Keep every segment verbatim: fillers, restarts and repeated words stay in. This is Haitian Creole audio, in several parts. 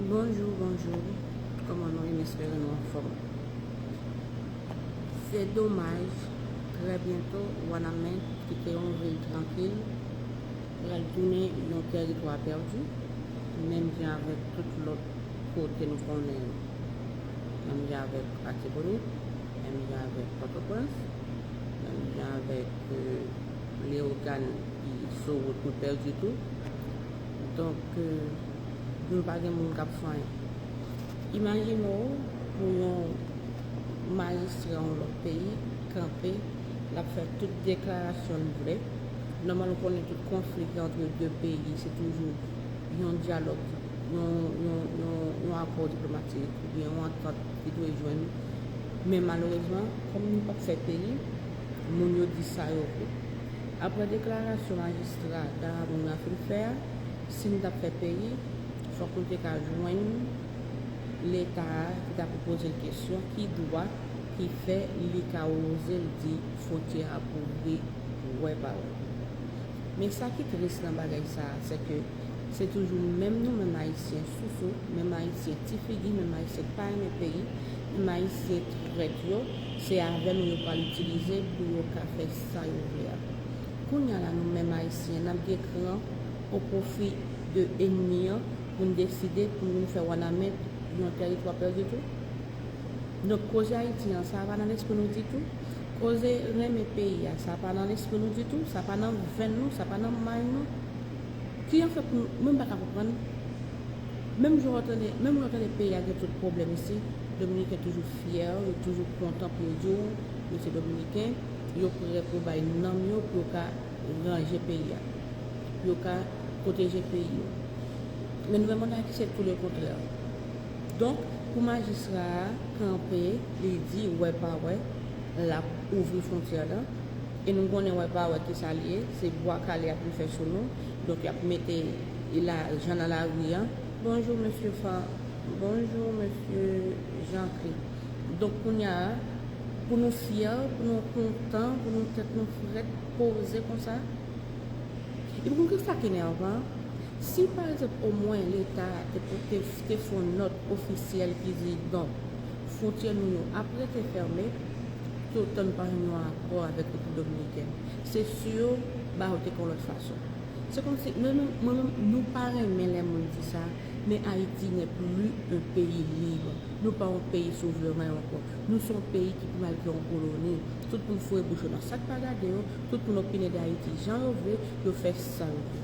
Bonjou, bonjou. Kòman nou ye? M espere nou anfòm. Se domaj, trè byento, Wanament, ki te yon vil trankil, pral tounen yon tèritwa pèdi, menm jan avèk tout lòt kote nou konnen yo. Menm jan avèk Latibonit, menm jan avèk Pòtoprens, menm jan avèk, euh, Leyogàn ki sou wout nou pèdi tou. Donk, euh, nou pa gen moun k ap fè anyen. Imajine w pou yon majistra yon lòt peyi kanpe, l ap fè tout deklarasyon l vle. Nòmalman, nou konnen tout konfli ki antre de peyi, se toujou yon dyalòg, yon, yon, yon, yon akò diplomatik oubyen yon antant ki dwe jwenn. Men malerezman, kòm nou p ap fè peyi, moun yo di sa yo vle. Apre deklarasyon majistra Daramoun la fin fè a, si n t ap fè peyi, fòk nou te ka jwenn Leta a ki ta pou poze l kesyon, ki dwa ki fè li ka oze l di fwontyè a pou ouvri wè pa wè. Men sa ki tris nan bagay sa a, se ke se toujou menm nou menm Ayisyen sousou, menm Ayisyen ti figi, menm Ayisyen k pa renmen peyi, menm Ayisyen trèt yo, se avè nou yo pral itilize pou yo ka fè sa yo vle a. Kounye a la, nou menm Ayisyen, n ap gen kran o pwofi de ènmi an pou n deside pou nou vin fè Wanament yon tèritwa pèdi tou? Donk, koze Ayiti an, sa pa nan lespri nou ditou. Koze renmen peyi a, sa pa nan lespri nou ditou. Sa pa nan venn nou, sa pa nan may nou. Ki jan fè pou nou, mwen m pa ka konprann. Menm jan w tande, menm lè w tande peyi a gen tout pwoblèm isi, Dominiken toujou fyè, yo toujou kontan pou yo di w yo se Dominiken, yo prè pou yo bay nanm yo pou yo ka ranje peyi a, pou yo ka pwoteje peyi yo. Men nou menm ann Ayiti, se tou le kontrè. Donk, pou majistra a kanpe, li di, wè pa wè, l ap ouvri fwontyè la. E nou konnen wè pa wè ki sa l ye, se bwa kale y ap vin fè sou nou. Donk, y ap mete lajan nan lari a. Bonjou, mesye Fa-, bonjou, mesye Jean Claude. Donk, kounye a, pou nou fyè, pou nou kontan, pou nou tèt nou frèt, poze konsa. Epi, konn ki sa k enèvan? Si, pa egzanp, omwen Leta a te, te, te fè yon nòt ofisyèl ki di, non, fwontyè nou yo ap rete fèmen, toutan nou pa jwenn yon akò avèk Repiblik Dominikèn. Se si yo ba yo te fè yon lòt fason. Se kòmsi, mwen menm, mwen menm, nou pa renmen lè moun di sa, men Haïti n'est plus un pays libre. Nou pa yon peyi souveren ankò. Nou se yon peyi ki pi mal ke yon koloni. Tout moun foure bouch yo nan sa k pa gade yo, tout moun opine de Ayiti jan yo vle, yo fè sa yo vle.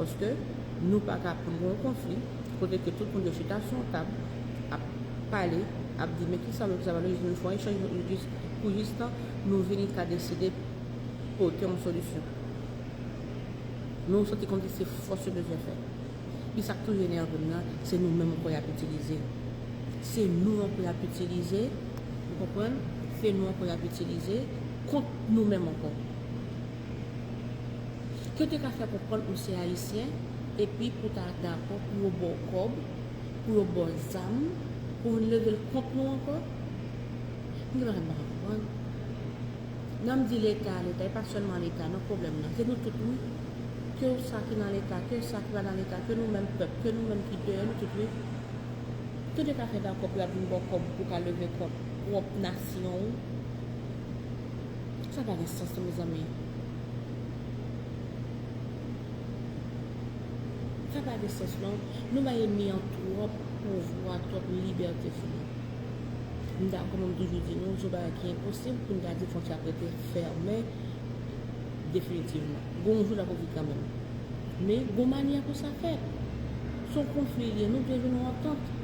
Paske nou pa ka pou n gen yon konfli, kote ke tout moun yo chita sou yon tab, ap pale, ap di, men kisa nou, kisa nou, nou fè yon echanj, nou jis, pou jis tan, nou vini ka deside pote yon solisyon. Nou santi kòmsi se fòs yo bezwen fè. Pi sa k toujou enève m nan, se nou menm ankò y ap itilize. Se nou ankò y ap itilize, ou konprann? Se nou ankò y ap itilize kont nou menm ankò. Ke w te ka fè konprann ou se Ayisyen, epi pou w ta dakò pou yo ba w kòb, pou yo ba w zam, pou w vin leve l kont nou ankò? M te pa ka konprann. Nan m di Leta, Leta, e pa sèlman Leta, non, pwoblèm nan. Se nou tout, wi. Ke w sa ki nan Leta, ke sa ki pa nan Leta, ke nou menm pèp, ke nou menm ki deyò, nou tout, wi. Ke w te ka fè dakò pou y ap vin ba w kòb pou w ka leve kont pwòp nasyon w. Sa pa gen sans non, mezanmi. Sa pa gen sans non. Nou bay ènmi an twòp pouvwa, twòp libète sou nou. M ta, kòman m toujou di nou, se yon bagay ki enposib pou n ta di fwontyè ap rete fèmen definitivman. Gon jou l ap ouvri kanmenm. Men gon manyè pou sa fèt. Se yon konfli l ye, nou dwe jwenn yon antant.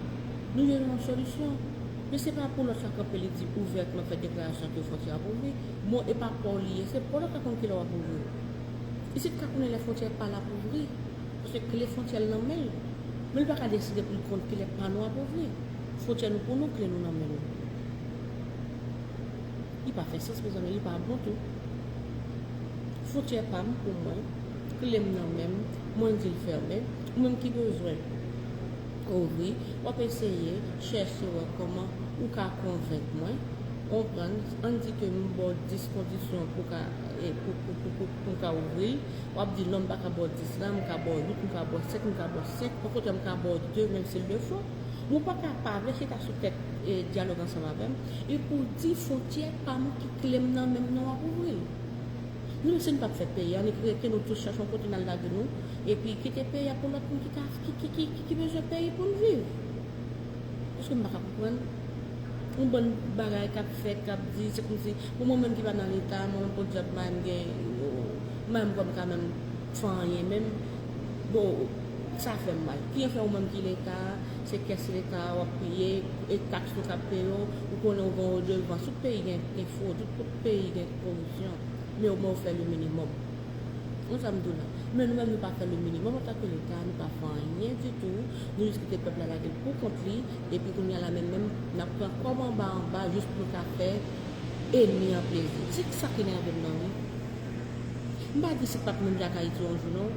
Nou dwe jwenn yon solisyon. Men se pa pou lòt sa kanpe li di ouvètman fè deklarasyon ke fwontyè ap ouvri. Bon, e pa pa w li ye, se pa w lòt la konn kilè w ap ouvri. Isit ka konnen lè fwontyè pa l ap ouvri. Paske kle fwontyè l nan men l. Men li pa ka deside pou l konn kilè pa nou ap ouvri. Fwontyè nou pou nou, kle nou nan men nou. Li pa fè sans, mezanmi, li pa bon tou. Fwontyè pa m pou mwen, kle m nan men m, mwen di l fèmen, ou menm ki bezwen ouvri, w ap eseye chèche wè kòman ou ka konvenk mwen, Konprann, ann di ke m ba w dis kondisyon pou ka, e, pou, pou, pou, pou, pou m ka ouvri. W ap di non, m pa ka ba w dis la, m ka ba w uit, m ka ba w sèt, m ka ba w senk, on kote m ka ba w de, menm si l de fwa. Ou pa ka pa vle chita sou tèt, e, dyalòg ansanm avè m, epi w di fwontyè pa m ki kle m nan men m nan w ap ouvri l. Nou menm si n p ap fè peyi a, annik rete nou tout chache yon kote n al lage nou, epi kite peyi a pou lòt moun ki ka, ki, ki, ki, ki, ki bezwen peyi pou n viv. Paske m pa ka konprann. Yon bann bagay k ap fèt, k ap di, se kòmsi, pou mwen menm ki pa nan Leta, mwen menm podyab m pa menm gen, m pa menm kwè m ka menm fè anyen menm. Bon, sa fè m mal. Ki an fè ou menm ki Leta, se kès Leta w ap piye, e taks nou k ap peye w, ou konnen ou gen yon redevans. Tout peyi gen, gen fwod, tout peyi gen koripsyon. Men omwen ou fè le minimòm. Konn sa m di w la. Men nou menm nou pa fè le minimòm antanke Leta, nou pa fè anyen ditou. Nou jis kite pèp la lage l pou kont li, epi kounye a la menm, menm, n ap pran kòb anba anba jis pou nou ka fè ènmi an plezi. Se sa k enève m nan, wi. M pa di si p ap menm jan ak Ayiti yon jou, non.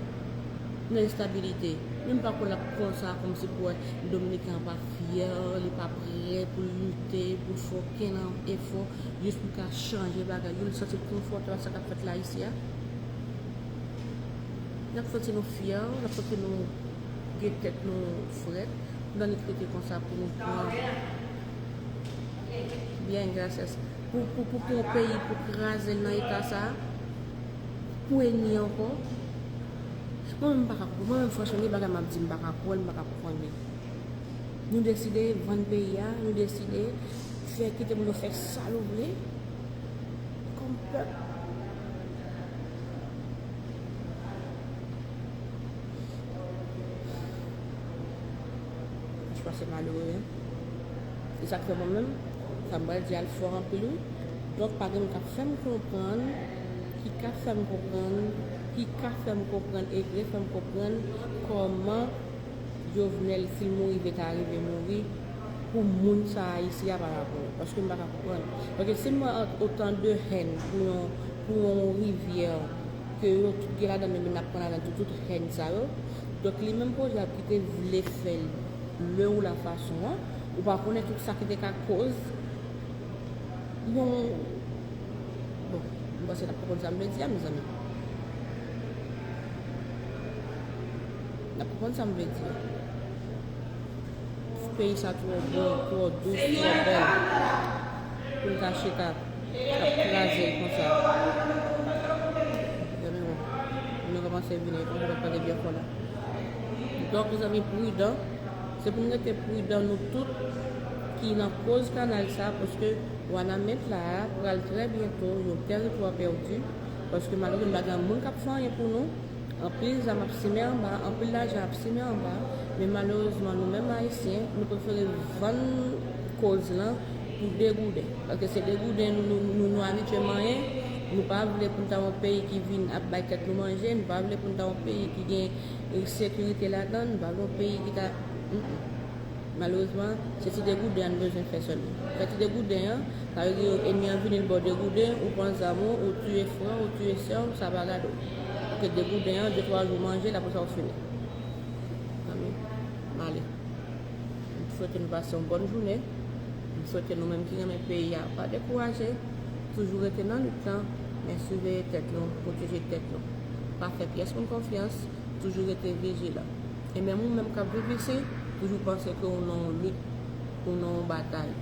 Nan enstabilite. Men m pa kwè l ap konsa, kòmsi pou wè Dominiken an pa fyè, li pa prè pou l lite, pou l fè okenn efò, jis pou l ka chanje bagay yo, li santi l konfòte ak sa k ap fèt la isi a. N ap santi nou fyè, n ap santi nou gen tèt nou frèt, nou annik rete konsa pou nou pran. Byen, gracias. Pou, pou, pou, pou yon peyi, pou kraze l nan eta sa, pou ènmi ankò. Mwen menm, m pa ka konprann. Mwen menm, franchman, gen bagay m ap di, m pa ka kwè l, m pa ka konprann li. Nou deside vann peyi a, nou deside fè, kite moun yo fè sa yo vle. Kòm pèp. Franchman, se malere, wi. E sa k fè mwen menm, sa m pral di a l fò anpil, wi. Donk, pa gen moun k ap fè m konprann, ki ka fè m konprann, ki ka fè m konprann, e vle fè m konprann kòman Jovenel, si l mouri, vle ta rive mouri pou moun sa a isi a pa la pou yo. Paske m pa ka konprann. Paske si m wè otan de hèn pou yon, pou yon rivyè ke yo tout gen ladan l, men n ap pran ladan tout, tout hèn sa yo. Donk, li menm pwojè ki te vle fè l lè ou la fason an, ou pa konnen tout sa ki te ka koz yon, bon, m panse n ap konprann sa m vle di a, mezanmi. N ap konprann sa m vle di a. Peyi sa twò bon, twò dous, twò bèl pou n ta chita ap kraze l konsa. Zanmi mwen, nou kòmanse vini, kòmanse pale byen fò la. Donk, mezanmi, pridan. Se pou n rete pridan nou tout ki nan koz kanal sa, paske Wanament la a pral trè byento yon tèritwa pèdi, paske malerezman pa gen moun k ap fè anyen pou nou. Anpil zam ap simen anba, anpil lajan ap simen anba, men malerezman nou menm Ayisyen, nou prefere vann koz lan pou degouden. Paske se degouden nou, nou, nou, nou abitye manyen, nou pa vle pou n ta yon peyi ki vin ap bay tèt nou manje, nou pa vle pou n ta yon peyi ki gen e, sekirite ladan l, nou pa gen yon peyi ki ta, mm, mm. Malerezman, se ti degouden an nou bezwen fè sèlman. Fè ti degouden an, sa vle di ènmi an vini, l ba w degouden, ou pran zam ou, ou tiye frè w, ou tiye sè w, sa pa gade w. Paske degouden an, de twa jou manje l, apre sa w fini. Zanmi, m ale. M swete nou pase yon bòn jounen. M swete nou menm ki renmen peyi a, pa dekouraje. Toujou rete nan lit lan, men siveye tèt nou, pwoteje tèt nou. Pa fè pyès moun konfyans, toujou rete vijilan. E menm ou menm k ap viv isi, toujou panse ke ou nan yon lit, ou nan yon batay.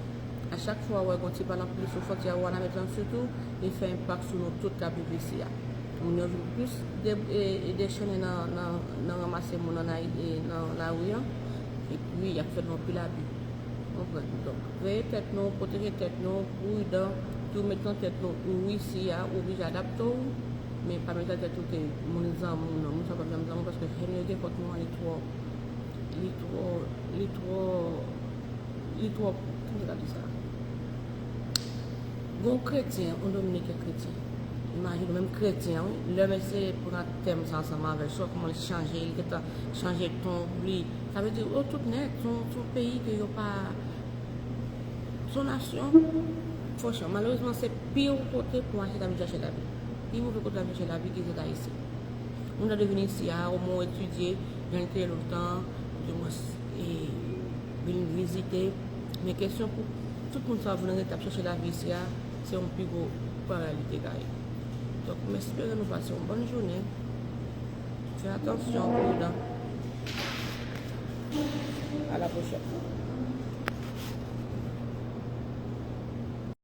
A chak fwa w wè gen yon ti pale anplis sou fwontyè Wanament lan sitou, li fè enpak sou nou tout k ap viv isi a. Moun yo vin plis de, e, e dechennen nan, nan, nan ranmase moun nan, e, nan lari an, epi y ap fè nou anpil abi. Konprann? Donk, veye tèt nou, pwoteje tèt nou, pridan, tou met nan tèt nou, ou isi a, ou oblije adapte w, men pa met nan tèt ou ke moun zanmi w nan, moun sa pa janm zanmi w, paske hèn yo gen kont nou an, li twò, li twò, li twò, li twò, kòman m ta di sa? Gon kretyen, yon dominiken kretyen. Imajine w menm kretyen an, wi. Lè m eseye pran tèm sa ansanm avè l, swa kòman l chanje, li gentan chanje ton, li, sa vle di, yo tout nèg, se yon, se yon peyi ke yo pa, se yon nasyon, franchman, malerezman, se pi yon kote pou Ayisyen ta vin chache lavi. Pi move kote ta vin chache lavi ki se Ayisyen. Moun nan te vin isi a, omwen w etidye, jan l te ye lontan, di mwens, e, vin vizite. Men kesyon pou, Tout moun sa vin rete ap chèche lavi isi a, se yon pi gwo parèy li te ka ye. Donk, m espere nou pase yon bòn jounen. Fè atansyon, pridan. A la pwochèn.